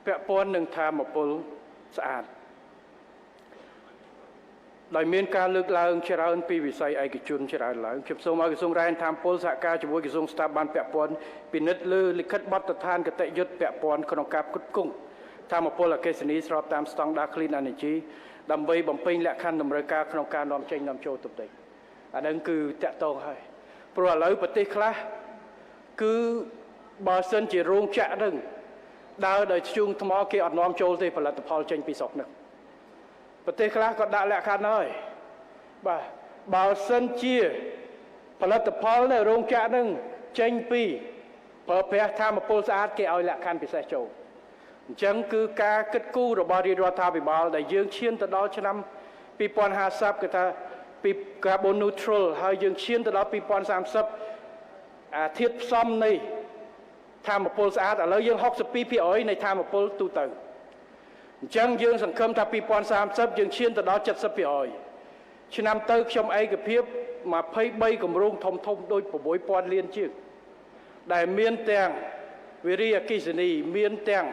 ពាក់ព័ន្ធនឹងធម្មពលស្អាតដោយមានការលើកឡើងច្រើនពីវិស័យឯកជនច្រើនឡើងខ្ញុំសូមឲ្យក្រសួងរ៉ែធម្មពលសហការជាមួយក្រសួងស្ថាប័នពាក់ព័ន្ធពិនិត្យលើលិខិតបទដ្ឋានគតិយុត្តពាក់ព័ន្ធក្នុងការផ្គត់ផ្គង់ធម្មពលអគ្គិសនីស្របតាមស្តង់ដារ Clean Energy ដើម្បីបំពេញលក្ខខណ្ឌតម្រូវការក្នុងការនាំចេញនាំចូលទំនិញអានឹងគឺតាក់ទងហើយព្រោះឥឡូវប្រទេសខ្លះគឺបើសិនជារោងចក្រនឹងដើរដោយធ្យូងថ្មគេអត់នាំចូលទេផលិតផលចេញពីស្រុកនឹងប្រទេសខ្លះក៏ដាក់លក្ខខណ្ឌហើយបាទបើសិនជាផលិតផលនៅរោងចក្រនឹងចេញពីប្រើប្រាស់ធម្មពលស្អាតគេឲ្យលក្ខខណ្ឌពិសេសចូលអញ្ចឹងគឺការគិតគូររបស់រាជរដ្ឋាភិបាលដែលយើងឈានទៅដល់ឆ្នាំ2050គេថាពី carbon neutral ហើយយើងឈានទៅដល់2030អាធាតុផ្សំនៃធម្មពលស្អាតឥឡូវយើង62%នៃធម្មពលទូទៅអញ្ចឹងយើងសង្ឃឹមថា2030យើងឈានទៅដល់70%ឆ្នាំទៅខ្ញុំឯកភាព23គម្រោងធំធំដូច6000លានជាងដែលមានទាំងវិរិយអគ្គិសនីមានទាំង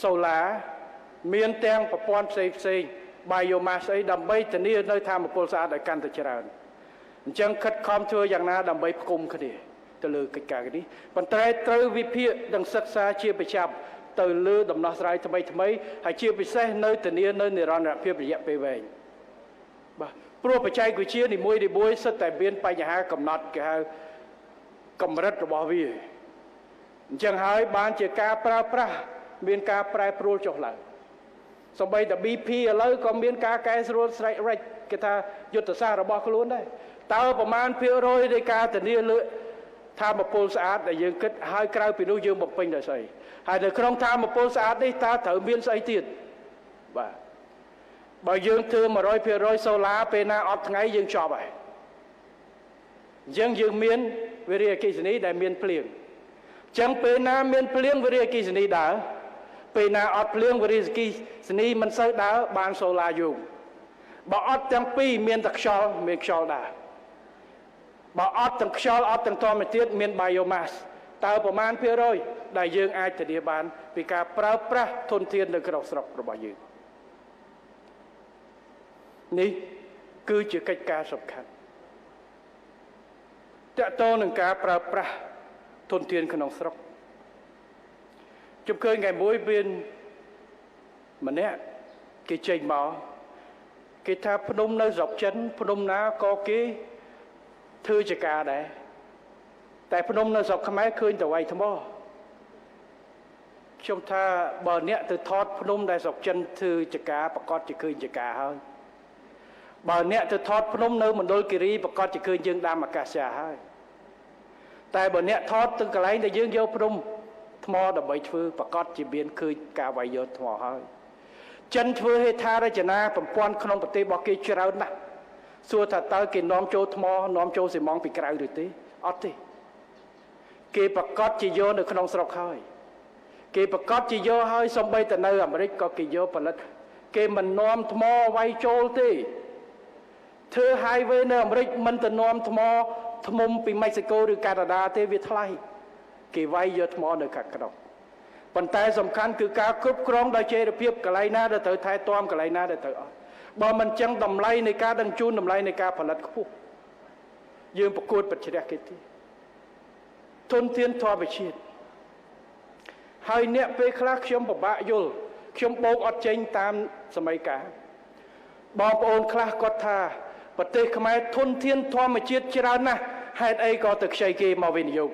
សូឡាមានទាំងប្រព័ន្ធផ្សេងផ្សេង biomass អីដើម្បីធានានៅធម្មពលស្អាតឲ្យកាន់តែច្រើនអញ្ចឹងខិតខំធ្វើយ៉ាងណាដើម្បីផ្គុំគ្នាទៅលើកិច្ចការនេះប៉ុន្តែត្រូវវិភាគនិងសិក្សាជាប្រចាំទៅលើដំណោះស្រាយថ្មីថ្មីហើយជាពិសេសនៅធានានៅនិរន្តរភាពរយៈពេលវែងបាទព្រោះបច្ចេកវិទ្យានីមួយៗសុទ្ធតែមានបញ្ហាកំណត់គេហៅកម្រិតរបស់វាអញ្ចឹងហើយបានជាការប្រើប្រាស់មានការប្រែប្រួលចុះឡើងសូម្បីតែ BP ឥឡូវក៏មានការកែស្រួលស្រេចរិចគេថាយុទ្ធសាស្ត្ររបស់ខ្លួនដែរតើប្រមាណភាគរយនៃការធានាលើធម្មពលស្អាតដែលយើងគិតហើយក្រៅពីនោះយើងបំពេញដោយស្អីហើយនៅក្នុងធម្មពលស្អាតនេះតើត្រូវមានស្អីទៀតបាទបើយើងធ្វើ100%សូឡាពេលណាអត់ថ្ងៃយើងចប់ហើយអញ្ចឹងយើងមានវិរិយអគ្គិសនីដែលមានភ្លៀងអញ្ចឹងពេលណាមានភ្លៀងវិរិយអគ្គិសនីដើរពេលណាអត់ភ្លៀងវិរិយអគ្គិសនីមិនសូវដើរបានសូឡាយូរបើអត់ទាំងពីរមានតែខ្យល់មានខ្យល់ដែរបើអត់ទាំងខ្យល់អត់ទាំងធម្មជាតិមាន biomass តើប្រមាណភាគរយដែលយើងអាចធានាបានពីការប្រើប្រាស់ធនធាននៅក្នុងស្រុករបស់យើងនេះគឺជាកិច្ចការសំខាន់ទាក់ទងនឹងការប្រើប្រាស់ធនធានក្នុងស្រុកខ្ញុំឃើញថ្ងៃមួយមានម្នាក់គេចេញមកគេថាភ្នំនៅស្រុកចិនភ្នំណាក៏គេធ្វើជាការដែរតែភ្នំនៅស្រុកខ្មែរឃើញតែវាយថ្មខ្ញុំថាបើអ្នកទៅថតភ្នំដែលស្រុកចិនធ្វើជាការប្រកាសជាឃើញជាការហើយបើអ្នកទៅថតភ្នំនៅមណ្ឌលគិរីប្រកាសជាឃើញយើងដាំអាកាសយ៉ាហើយតែបើអ្នកថតទៅកន្លែងដែលយើងយកភ្នំថ្មដើម្បីធ្វើប្រកាសជាមានឃើញការវាយយកថ្មហើយចិនធ្វើហេដ្ឋារចនាប្រព័ន្ធក្នុងប្រទេសរបស់គេច្រើនណាស់សួរថាតើគេនាំចូលថ្មនាំចូលស៊ីម៉ងពីក្រៅឬទេអត់ទេគេប្រកាសជាយកនៅក្នុងស្រុកហើយគេប្រកាសជាយកហើយសំបីតែនៅអាមេរិកក៏គេយកផលិតគេមិននាំថ្មវាយចូលទេធ្វើ highway នៅអាមេរិកមិនទៅនាំថ្មធ្មុំពីមិចស៊ីកូឬកាណាដាទេវាថ្លៃគេវាយយកថ្មនៅខាងក្នុងប៉ុន្តែសំខាន់គឺការគ្រប់គ្រងដោយចីរភាពកន្លែងណាដែលត្រូវថែទាំកន្លែងណាដែលត្រូវអត់បើមិនចឹងតម្លៃនៃការដឹកជូនតម្លៃនៃការផលិតខ្ពស់យើងប្រកួតប្រជែងគេទេធនធានធម្មជាតិហើយអ្នកពេលខ្លះខ្ញុំពិបាកយល់ខ្ញុំបោកអត់ចេញតាមសម័យកាលបងប្អូនខ្លះគាត់ថាប្រទេសខ្មែរធនធានធម្មជាតិច្រើនណាស់ហេតុអីក៏ទៅខ្ចីគេមកវិនិយោគ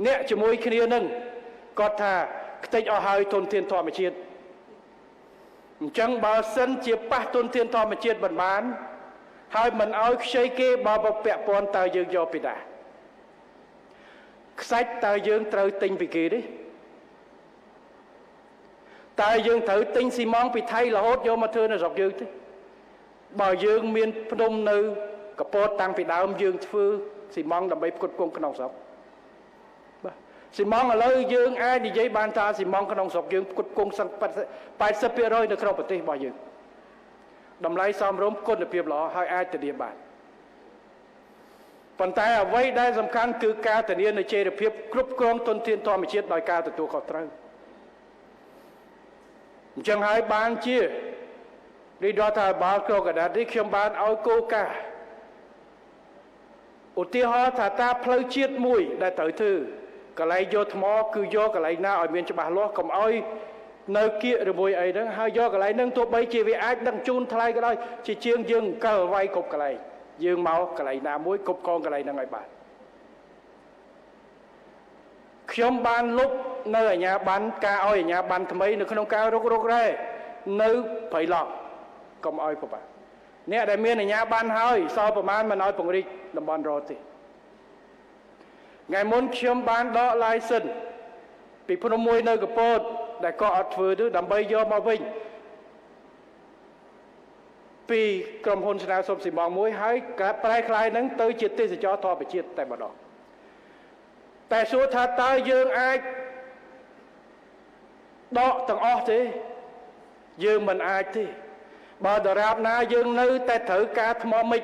អ្នកជាមួយគ្នានឹងគាត់ថាខ្ទេចអស់ហើយធនធានធម្មជាតិអញ្ចឹងបើសិនជាប៉ះធនធានធម្មជាតិមិនបានហើយមិនឲ្យខ្ចីគេបើពាក់ព័ន្ធតើយើងយកពីណាខ្សាច់តើយើងត្រូវទិញពីគេទេតើយើងត្រូវទិញស៊ីម៉ងពីថៃរហូតយកមកធ្វើនៅស្រុកយើងទេបើយើងមានភ្នំនៅកពតតាំងពីដើមយើងធ្វើស៊ីម៉ងដើម្បីផ្គត់ផ្គង់ក្នុងស្រុកបាទស៊ីម៉ងឥឡូវយើងអាចនិយាយបានថាស៊ីម៉ងក្នុងស្រុកយើងផ្គត់ផ្គង់80%នៅក្នុងប្រទេសរបស់យើងតម្លៃសមរម្យគុណភាពល្អហើយអាចធានាបាន ប៉ុន្តែអ្វីដែលសំខាន់គឺការធានានូវចីរភាពគ្រប់គ្រងធនធានធម្មជាតិដោយការទទួលខុសត្រូវអញ្ចឹងហើយបានជារាជរដ្ឋាភិបាលក្នុងកណ្ដាលនេះខ្ញុំបានឲ្យគោលការណ៍ឧទាហរណ៍ថាតាផ្លូវជាតិមួយដែលត្រូវធ្វើកន្លែងយកថ្មគឺយកកន្លែងណាឲ្យមានច្បាស់លាស់កុំឲ្យនៅគៀកឬមួយអីហ្នឹងហើយយកកន្លែងហ្នឹងទោះបីជាវាអាចដឹកជូនថ្លៃក៏ដោយជាជាងយើងអង្គលវាយគ្រប់កន្លែងយើងមកកន្លែងណាមួយគ្រប់គ្រងកន្លែងហ្នឹងឲ្យបានខ្ញុំបានលុបនៅអាជ្ញាប័ណ្ណការឲ្យអាជ្ញាប័ណ្ណថ្មីនៅក្នុងការរុករ៉ែនៅព្រៃឡង់កុំឲ្យពិបាកអ្នកដែលមានអាជ្ញាប័ណ្ណហើយសល់ប្រមាណមិនឲ្យពង្រីកតំបន់រទេថ្ងៃមុនខ្ញុំបានដក license ពីភ្នំមួយនៅកពតដែលក៏អត់ធ្វើទៅដើម្បីយកមកវិញពីក្រុមហ៊ុនស្នើសុំស៊ីម៉ងមួយហើយប្រែក្លាយនឹងទៅជាទេសចរធម្មជាតិតែម្ដងតែសួរថាតើយើងអាចដកទាំងអស់ទេយើងមិនអាចទេបើដរាបណាយើងនៅតែត្រូវការថ្មមិច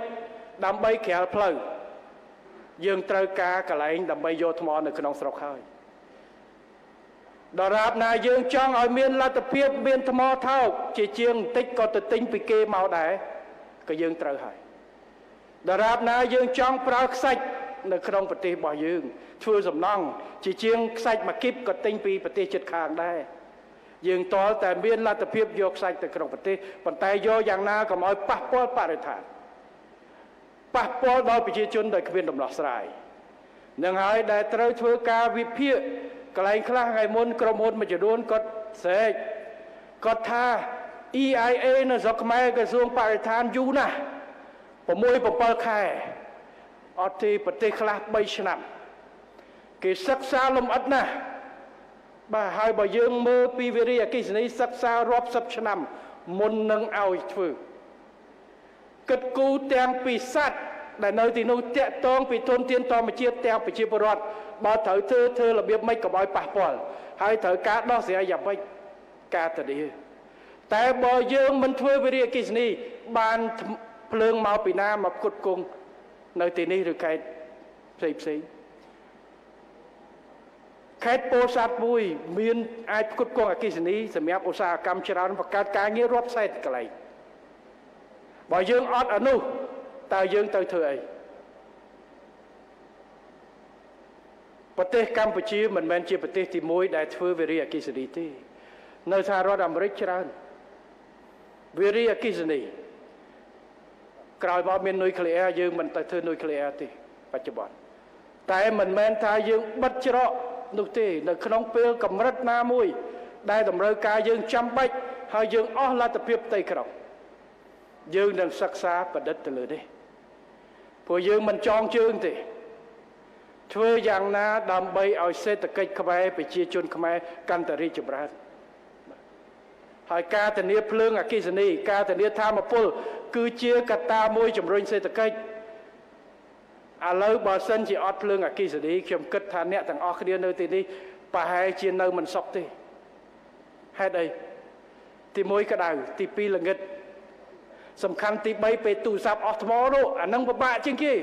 ដើម្បីក្រាលផ្លូវយើងត្រូវការកន្លែងដើម្បីយកថ្មនៅក្នុងស្រុកហើយដរាបណាយើងចង់ឲ្យមានលទ្ធភាពមានថ្មថោកជាជាងបន្តិចក៏ទៅទិញពីគេមកដែរក៏យើងត្រូវហើយដរាបណាយើងចង់ប្រើខ្សាច់នៅក្នុងប្រទេសរបស់យើងធ្វើសំណង់ជាជាងខ្សាច់មួយគីបក៏ទិញពីប្រទេសជិតខាងដែរយើងតល់តែមានលទ្ធភាពយកខ្សាច់ទៅក្នុងប្រទេសប៉ុន្តែយកយ៉ាងណាកុំឲ្យប៉ះពាល់បរិស្ថានប៉ះពាល់ដល់ប្រជាជនដោយគ្មានដំណោះស្រាយនឹងហើយដែលត្រូវធ្វើការវិភាគកន្លែងខ្លះថ្ងៃមុនក្រុមហ៊ុនមួយចំនួនគាត់ស្រែកគាត់ថា EIA នៅស្រុកខ្មែរក្រសួងបរិស្ថានយូរណាស់6 7ខែអត់ទេប្រទេសខ្លះ3ឆ្នាំគេសិក្សាលម្អិតណាស់បាទហើយបើយើងមើលពីវិរិយអគ្គិសនីសិក្សារាប់សិបឆ្នាំមុននឹងឲ្យធ្វើគិតគូរទាំងពីសត្វដែលនៅទីនោះតាក់ទងពីធនធានធម្មជាតិទាំងប្រជាពលរដ្ឋបើត្រូវធ្វើរបៀបម៉េចកុំឲ្យប៉ះពាល់ហើយត្រូវការដោះស្រាយយ៉ាងម៉េចការធានាតែបើយើងមិនធ្វើវិរិយអគ្គិសនីបានភ្លើងមកពីណាមកផ្គត់ផ្គង់នៅទីនេះឬខេត្តផ្សេងផ្សេងខេត្តពោធិ៍សាត់មួយមានអាចផ្គត់ផ្គង់អគ្គិសនីសម្រាប់ឧស្សាហកម្មច្រើនបង្កើតការងាររាប់សែនកន្លែងបើយើងអត់អានោះតើយើងទៅធ្វើអីប្រទេសកម្ពុជាមិនមែនជាប្រទេសទី1ដែលធ្វើវិរិយអគ្គិសនីទេនៅសហរដ្ឋអាមេរិកច្រើនវិរិយអគ្គិសនីក្រោយមកមាននុយក្លេអ៊ែរយើងមិនទៅធ្វើនុយក្លេអ៊ែរទេបច្ចុប្បន្នតែមិនមែនថាយើងបិទច្រកនោះទេនៅក្នុងពេលកម្រិតណាមួយដែលតម្រូវការយើងចាំបាច់ហើយយើងអស់លទ្ធភាពផ្ទៃក្នុងយើងនឹងសិក្សាប្រឌិតទៅលើនេះព្រោះយើងមិនចងជើងទេធ្វើយ៉ាងណាដើម្បីឲ្យសេដ្ឋកិច្ចខ្មែរប្រជាជនខ្មែរកាន់តែរីកចម្រើនហើយការធានាភ្លើងអគ្គិសនីការធានាថាមពលគឺជាកត្តាមួយជំរុញសេដ្ឋកិច្ចឥឡូវបើសិនជាអត់ភ្លើងអគ្គិសនីខ្ញុំគិតថាអ្នកទាំងអស់គ្នានៅទីនេះប្រហែលជានៅមិនសុខទេហេតុអីទី1ក្តៅទី2ល្ងិតសំខាន់ទី3ពេលទូរស័ព្ទអស់ថ្មនោះអានឹងពិបាកជាងគេ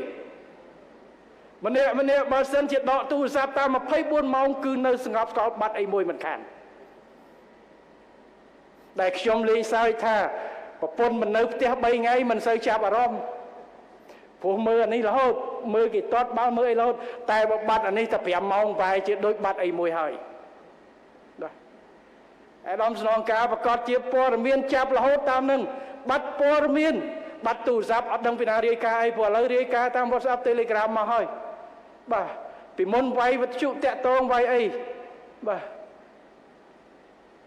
ម្នាក់ម្នាក់បើសិនជាដកទូរស័ព្ទតាម24ម៉ោងគឺនៅស្ងប់ស្កល់បាត់អីមួយមិនខានដែលខ្ញុំលេងសើចថាប្រពន្ធមិននៅផ្ទះ3ថ្ងៃមិនសូវចាប់អារម្មណ៍ព្រោះមើលអានេះរហូតមើលគេទាត់បាល់មើលអីរហូតតែបើបាត់អានេះតែ5ម៉ោងប្រហែលជាដូចបាត់អីមួយហើយបាទអាដាមស្នងការប្រកាសជាព័ត៌មានចាប់រហូតតាមនឹងបាត់ព័ត៌មានបាត់ទូរស័ព្ទអត់ដឹងពីណារាយការណ៍អីព្រោះឥឡូវរាយការណ៍តាម WhatsApp Telegram មកហើយបាទពីមុនវាយវិទ្យុតាក់ទងវាយអីបាទ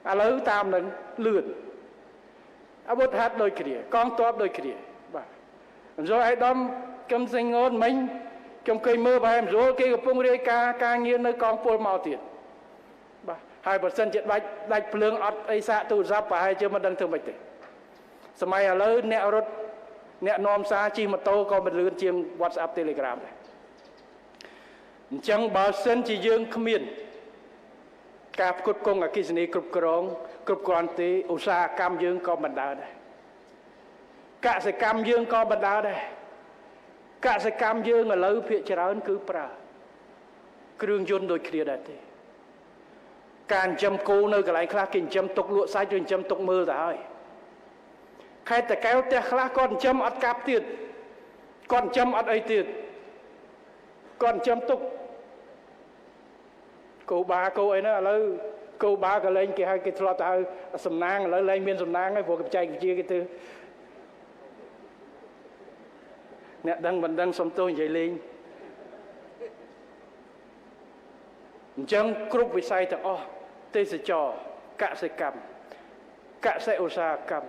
ឥឡូវតាមនឹងលឿនអាវុធហត្ថដូចគ្នាកងទ័ពដូចគ្នាបាទអញ្ចឹងឯកឧត្តមកឹមសេងងនមិញខ្ញុំឃើញមើលប្រហែលស្រួលគេកំពុងរាយការណ៍ការងារនៅកងពលមកទៀតបាទហើយបើសិនជាដាច់ភ្លើងអត់អីសាកទូរស័ព្ទប្រហែលជាមិនដឹងធ្វើម៉េចទេសម័យឥឡូវអ្នករត់អ្នកនាំសារជិះម៉ូតូក៏មិនលឿនជាង WhatsApp Telegram ដែរអញ្ចឹងបើសិនជាយើងគ្មានការផ្គត់ផ្គង់អគ្គិសនីគ្រប់គ្រងគ្រប់គ្រាន់ទេឧស្សាហកម្មយើងក៏មិនដើរដែរកសិកម្មយើងក៏មិនដើរដែរ កសិកម្មយើងឥឡូវភាគច្រើនគឺប្រើគ្រឿងយន្តដូចគ្នាដែរទេការចិញ្ចឹមគោនៅកន្លែងខ្លះគេចិញ្ចឹមទុកលក់សាច់ឬចិញ្ចឹមទុកមើលទៅហើយខេត្តតាកែវផ្ទះខ្លះគាត់ចិញ្ចឹមអត់កាប់ទៀតគាត់ចិញ្ចឹមអត់អីទៀតគាត់ចិញ្ចឹមទុកគោបាគោអីហ្នឹងឥឡូវគោបាក៏លែងគេហៅគេធ្លាប់ទៅហៅសំណាងឥឡូវលែងមានសំណាងហើយព្រោះគេបច្ចេកវិទ្យាគេទៅអ្នកដឹងមិនដឹងសុំទោសនិយាយលេងអញ្ចឹងគ្រប់វិស័យទាំងអស់ទេសចរកសិកម្មកសិឧស្សាហកម្ម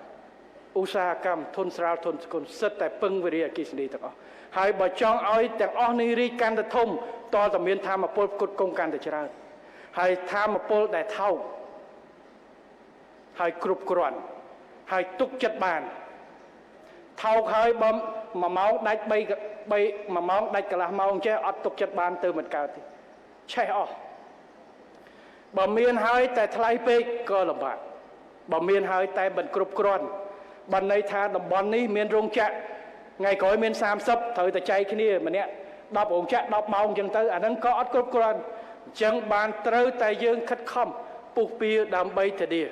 ឧស្សាហកម្មធនស្រាលធនស្គុនសិតតែពឹងវិរិយអគ្គិសនីទាំងអស់ហើយបើចង់ឲ្យទាំងអស់នេះរីកកាន់តែធំតតែមានធម៌ពលផ្គត់ផ្គង់កាន់តែច្រើនហើយធម៌ពលដែលថោកហើយគ្រប់គ្រាន់ហើយទុកចិត្តបានថោកហើយបើ1ម៉ោងដាច់3 1ម៉ោងដាច់កន្លះម៉ោងចេះអត់ទុកចិត្តបានទៅមិនកើតទេឆេះអស់បើមានហើយតែថ្លៃពេកក៏លំបាកបើមានហើយតែមិនគ្រប់គ្រាន់បានន័យថាតំបន់នេះមានរោងចក្រថ្ងៃក្រោយមាន30ត្រូវតែចែកគ្នាម្នាក់10រោងចក្រ10ម៉ោងអញ្ចឹងទៅអាហ្នឹងក៏អត់គ្រប់គ្រាន់អញ្ចឹងបានត្រូវតែយើងខិតខំពុះពៀដើម្បីធានា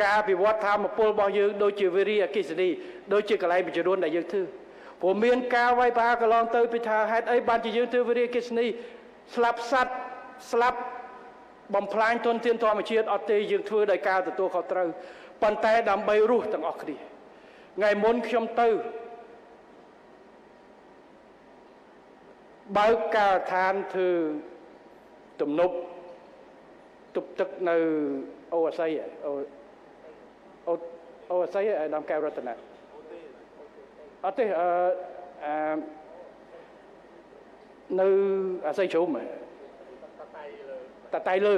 ការពិវត្តធម៌ពលរបស់យើងដូចជាវិរិយអគ្គិសនីដូចជាកន្លែងមួយចំនួនដែលយើងធ្វើព្រោះមានការវាយប្រហារកន្លងទៅពីថាហេតុអីបានជាយើងធ្វើវិរិយអគ្គិសនីស្លាប់សត្វស្លាប់បំផ្លាញធនធានធម្មជាតិអត់ទេយើងធ្វើដោយការទទួលខុសត្រូវប៉ុន្តែដើម្បីរស់ទាំងអស់គ្នាថ្ងៃមុនខ្ញុំទៅបើកការដ្ឋានធ្វើទំនប់ទប់ទឹកនៅអូអាស័យអូអាស័យឯដើមកែវរតនៈអត់ទេអឺនៅអាស័យជ្រុំតតៃលើ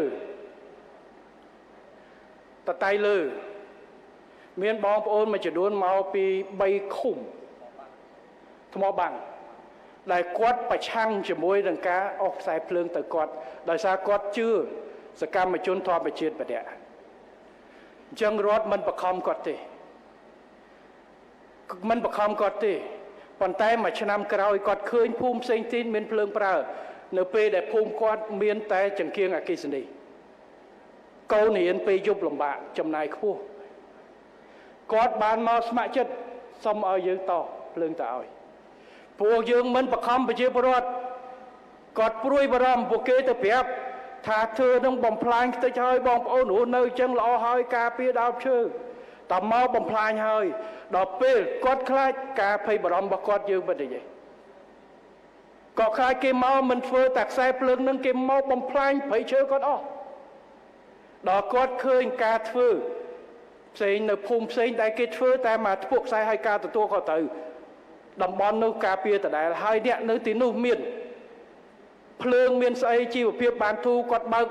តតៃលើមានបងប្អូនមួយចំនួនមកពី3ឃុំថ្មបាំងដែលគាត់ប្រឆាំងជាមួយនឹងការអស់ខ្សែភ្លើងទៅគាត់ដោយសារគាត់ជឿសកម្មជនធម្មជាតិម្នាក់អញ្ចឹងរដ្ឋមិនបខំគាត់ទេមិនបខំគាត់ទេប៉ុន្តែមួយឆ្នាំក្រោយគាត់ឃើញភូមិផ្សេងទៀតមានភ្លើងប្រើនៅពេលដែលភូមិគាត់មានតែចង្គៀងអគ្គិសនីកូនរៀនពេលយប់លំបាកចំណាយខ្ពស់គាត់បានមកស្ម័គ្រចិត្តសុំឲ្យយើងតភ្លើងទៅឲ្យពួកយើងមិនបខំប្រជាពលរដ្ឋគាត់ព្រួយបារម្ភពួកគេទៅប្រាប់ថាធ្វើនឹងបំផ្លាញខ្ទេចហើយបងប្អូនរស់នៅអញ្ចឹងល្អហើយការពារដើមឈើតមកបំផ្លាញហើយដល់ពេលគាត់ខ្លាចការភ័យបារម្ភរបស់គាត់យើងមិននិយាយក៏ខ្លាចគេមកមិនធ្វើតែខ្សែភ្លើងនឹងគេមកបំផ្លាញព្រៃឈើគាត់អស់ដល់គាត់ឃើញការធ្វើផ្សេងនៅភូមិផ្សេងដែលគេធ្វើតែមកធ្វើខ្សែឲ្យការទទួលខុសត្រូវតំបន់នោះការពារដដែលហើយអ្នកនៅទីនោះមានភ្លើងមានស្អីជីវភាពបានធូរគាត់បើក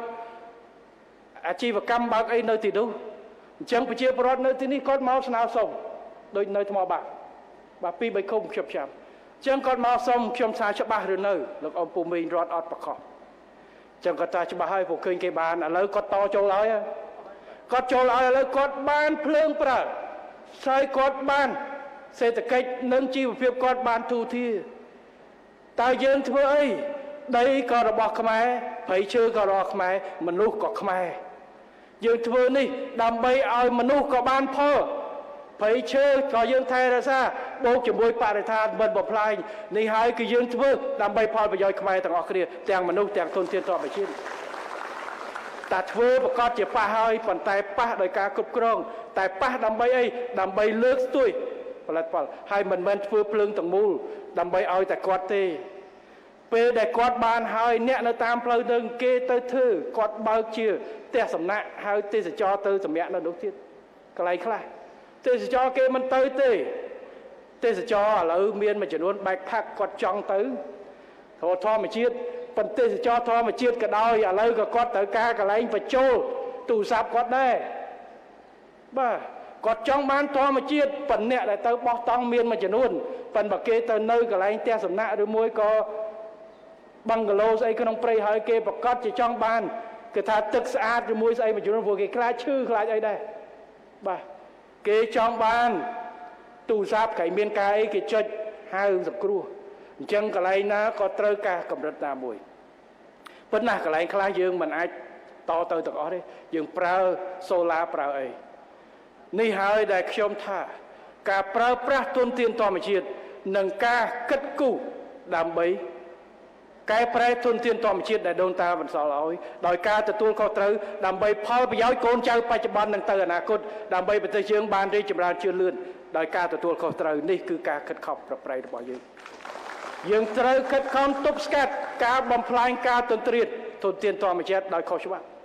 អាជីវកម្មបើកអីនៅទីនោះអញ្ចឹងប្រជាពលរដ្ឋនៅទីនេះគាត់មកស្នើសុំដូចនៅថ្មបាក់បាទពី3ឃុំខ្ញុំចាំអញ្ចឹងគាត់មកសុំខ្ញុំថាច្បាស់ឬនៅលោកអ៊ំពូមីងរដ្ឋអត់ប្រខំអញ្ចឹងគាត់ថាច្បាស់ហើយព្រោះឃើញគេបានឥឡូវគាត់តចូលហើយគាត់ចូលឲ្យឥឡូវគាត់បានភ្លើងប្រើស្អីគាត់បានសេដ្ឋកិច្ចនិងជីវភាពគាត់បានទូធាតើយើងធ្វើអីដីក៏របស់ខ្មែរព្រៃឈើក៏របស់ខ្មែរមនុស្សក៏ខ្មែរយើងធ្វើនេះដើម្បីឲ្យមនុស្សក៏បានផលព្រៃឈើក៏យើងថែរក្សាបូកជាមួយបរិស្ថានមិនបំផ្លាញនេះហើយគឺយើងធ្វើដើម្បីផលប្រយោជន៍ខ្មែរទាំងអស់គ្នាទាំងមនុស្សទាំងធនធានធម្មជាតិតែធ្វើប្រកាសជាប៉ះហើយប៉ុន្តែប៉ះដោយការគ្រប់គ្រងតែប៉ះដើម្បីអីដើម្បីលើកស្ទួយផលិតផលហើយមិនមែនធ្វើភ្លើងទាំងមូលដើម្បីឲ្យតែគាត់ទេពេលដែលគាត់បានហើយអ្នកនៅតាមផ្លូវនឹងគេទៅធ្វើគាត់បើកជាផ្ទះសំណាក់ហើយទេសចរទៅសម្រាប់នៅនោះទៀតកន្លែងខ្លះទេសចរគេមិនទៅទេទេសចរឥឡូវមានមួយចំនួនបែកផាក់គាត់ចង់ទៅធម្មជាតិប៉ុន្តែទេសចរធម្មជាតិក៏ដោយឥឡូវក៏គាត់ត្រូវការកន្លែងបញ្ចូលទូរស័ព្ទគាត់ដែរបាទគាត់ចង់បានធម្មជាតិប៉ុន្តែអ្នកដែលទៅបោះតង់មានមួយចំនួនប៉ុន្តែបើគេទៅនៅកន្លែងផ្ទះសំណាក់ឬមួយក៏បឹងកាឡូស្អីក្នុងព្រៃហើយគេប្រកាសជាចង់បានគេថាទឹកស្អាតឬមួយស្អីមួយចំនួនព្រោះគេខ្លាចឈឺខ្លាចអីដែរបាទគេចង់បានទូរស័ព្ទគេមានការអីគេចុចហៅសង្គ្រោះ អញ្ចឹងកន្លែងណាក៏ត្រូវការកម្រិតណាមួយប៉ុន្តែកន្លែងខ្លះយើងមិនអាចតទៅទាំងអស់ទេយើងប្រើសូឡាប្រើអីនេះហើយដែលខ្ញុំថាការប្រើប្រាស់ទុនធានធម្មជាតិនិងការគិតគូរដើម្បីកែប្រែទុនធានធម្មជាតិដែលដូនតាបន្សល់ឲ្យដោយការទទួលខុសត្រូវដើម្បីផលប្រយោជន៍កូនចៅបច្ចុប្បន្ននិងទៅអនាគតដើម្បីប្រទេសយើងបានរីកចម្រើនជឿនលឿនដោយការទទួលខុសត្រូវនេះគឺការខិតខំប្រឹងប្រែងរបស់យើងយើងត្រូវខិតខំទប់ស្កាត់ការបំផ្លាញការទន្ទ្រានទុនធានធម្មជាតិដោយខុសច្បាប់។